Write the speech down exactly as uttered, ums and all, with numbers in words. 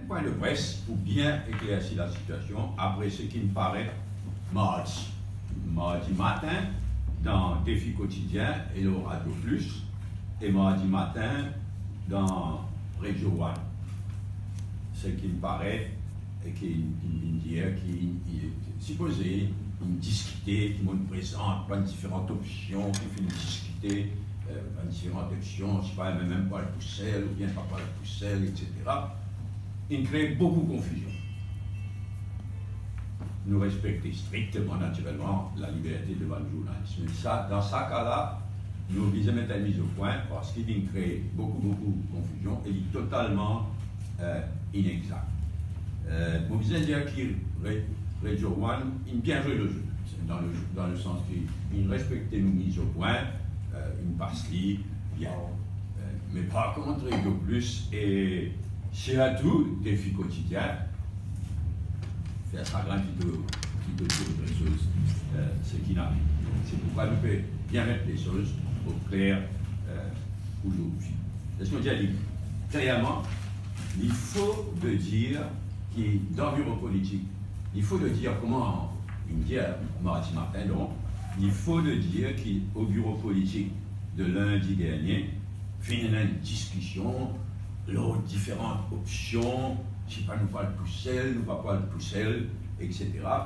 Pwin de pres pou bien eklersi lasitiasion apre seki paret mardi, mardi matin dan Defi Kotidien e lor Radio Plus, e mardi matin dan Radio One. Seki paret e ki inn, inn, inn dir ki inn, inn, sipoze inn diskite, ki monn prezant bann diferan opsion, ki finn diskite, eh, bann diferan opsion, sipa mem, mem pwal pou sel oubien pa pwal pou sel, etsetera. Inn kree boukou konfizion. Nou respekte strikteman, natirelman, laliberte de bann zournalis. Me sa, dan sa ka la, nou oblize met enn miz o pwin, parski li kree boukou, boukou konfizion e li totalman, eh, inexak. Eh, mo bizin dir ki Re-, Radio One inn bien zwe le ze, dan le, dan le sans ki inn respekte nou miz o pwin, eh, inn pas li bien. Eh, me par kont, Radio Plus e sirtou Defi Kotidien, fer sagrin plito, plito ki otre soz, eh, seki inn arive. Se poukwa nou pe bien met lesoz o kler, eh, ozordi. Les mo dir li klerman, li fo de dir ki dan biro politik, li fo de dir, kouma inn dir mardi matin, donk, li fo de dir ki o biro politik de lindi dernie, finn ena enn diskision lor diferan opsion, sipa nou pwal pou sel, nou pa pwal pou sel, etsetera.